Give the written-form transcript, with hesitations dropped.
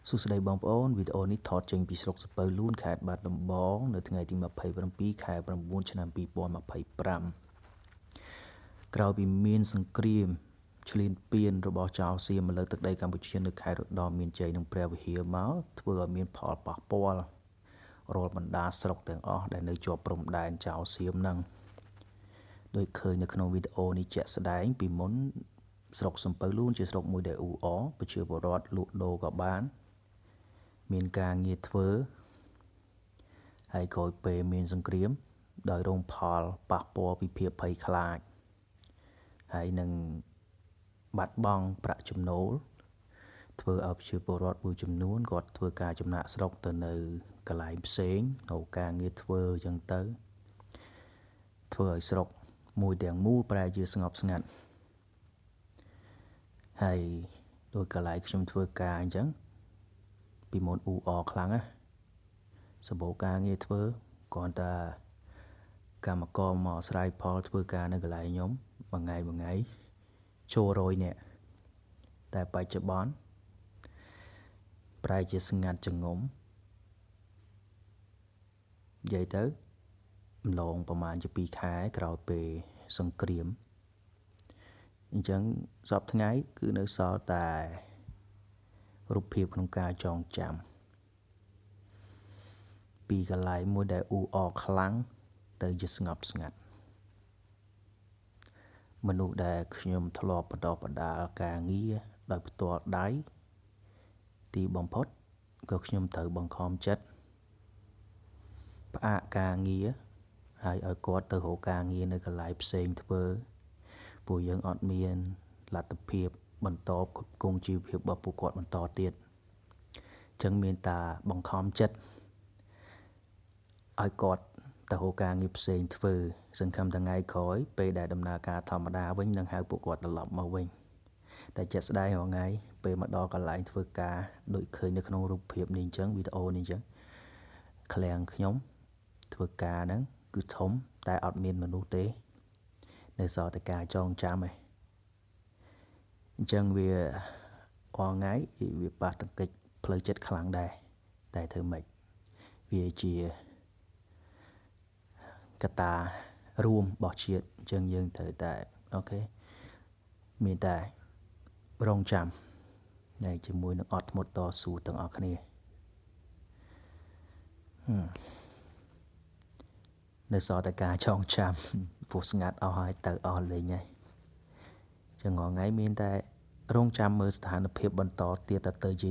សួស្តីបងប្អូនវីដេអូនេះថតចេញពីស្រុកសំពៅលូនខេត្តបាត់ដំបងនៅថ្ងៃទី27ខែ9ឆ្នាំ2025ក្រោយពីមានសង្គ្រាមឈ្លានពានរបស់ចៅសៀមមកលើទឹកដីកម្ពុជានៅខេត្តឧត្តរមានជ័យនិងព្រះវិហារមកធ្វើឲ្យមានផលប៉ះពាល់រាល់បណ្ដាស្រុកទាំងអស់ដែលនៅជាប់ព្រំដែនចៅសៀមហ្នឹងដោយឃើញនៅក្នុងវីដេអូនេះជាក់ស្ដែងពីមុនស្រុកសំពៅលូនជាស្រុកមួយដែលអ៊ូអរប្រជាពលរដ្ឋលក់ដូរក៏បានមានការងារធ្វើហើយក្រោយពេលមានសង្គ្រាមដោយរងផលប៉ះពាល់ពីភាពភ័យខ្លាចហើយនឹងបាត់បង់ប្រាក់ចំណូលធ្វើឲ្យប្រជាពលរដ្ឋមួយចំនួនគាត់ធ្វើការចំណាកស្រុកទៅនៅកន្លែងផ្សេងរកការងារធ្វើអញ្ចឹងទៅធ្វើឲ្យស្រុកមួយទាំងមូលប្រែជាស្ងប់ស្ងាត់ហើយដោយកន្លែងខ្ញុំធ្វើការអញ្ចឹងពីមុនអ៊ូអរខ្លាំងណាសម្បូរការងារធ្វើគ្រាន់តែកម្មករមកអាស្រ័យផលធ្វើការនៅកន្លែងខ្ញុំមួយថ្ងៃមួយថ្ងៃចូល100នាក់តែបច្ចុប្បន្នប្រែជាស្ងាត់ចងំនិយាយទៅម្លងប្រហែលជា2ខែក្រោយពេលសង្គ្រាមអញ្ចឹងសប្តាហ៍ថ្ងៃគឺនៅសល់តែរូបភាពក្នុងការចងចាំពីកន្លែងមួយដែលអ៊ូអរខ្លាំងទៅជាស្ងប់ស្ងាត់មនុស្សដែលខ្ញុំធ្លាប់បណ្ដុះបណ្ដាលការងារដោយផ្ទាល់ដៃទីបំផុតក៏ខ្ញុំត្រូវបង្ខំចិត្តផ្អាកការងារហើយឲ្យគាត់ទៅរកការងារនៅកន្លែងផ្សេងធ្វើព្រោះយើងអត់មានលទ្ធភាពបន្តផ្គត់ផ្គង់ជីវភាពរបស់ពួកគាត់បន្តទៀតអញ្ចឹងមានតែបង្ខំចិត្តឲ្យគាត់ទៅរកការងារផ្សេងធ្វើសង្ឃឹមថ្ងៃក្រោយពេលដែលដំណើរការធម្មតាវិញនឹងហៅពួកគាត់ត្រឡប់មកវិញតែជាក់ស្ដែងរាល់ថ្ងៃពេលមកដល់កន្លែងធ្វើការដូចឃើញនៅក្នុងរូបភាពនេះអញ្ចឹងវីដេអូនេះអញ្ចឹងឃ្លាំងខ្ញុំធ្វើការហ្នឹងគឺធំតែអត់មានមនុស្សទេនៅសល់តែការចងចាំឯងអញ្ចឹងវារាល់ថ្ងៃវាប៉ះទង្គិចផ្លូវចិត្តខ្លាំងដែរតែធ្វើម៉េចវាជាកត្តារួមរបស់ជាតិអញ្ចឹងយើងត្រូវតែ OK មានតែរងចាំហើយជាមួយនឹងអត់ធ្មត់តស៊ូទាំងអស់គ្នាហឹមនៅសល់តែការចងចាំព្រោះស្ងាត់អស់ហើយទៅអស់លេងហើយចឹងរាល់ថ្ងៃមានតែរងចាំមើលស្ថានភាពបន្តទៀតទៅជា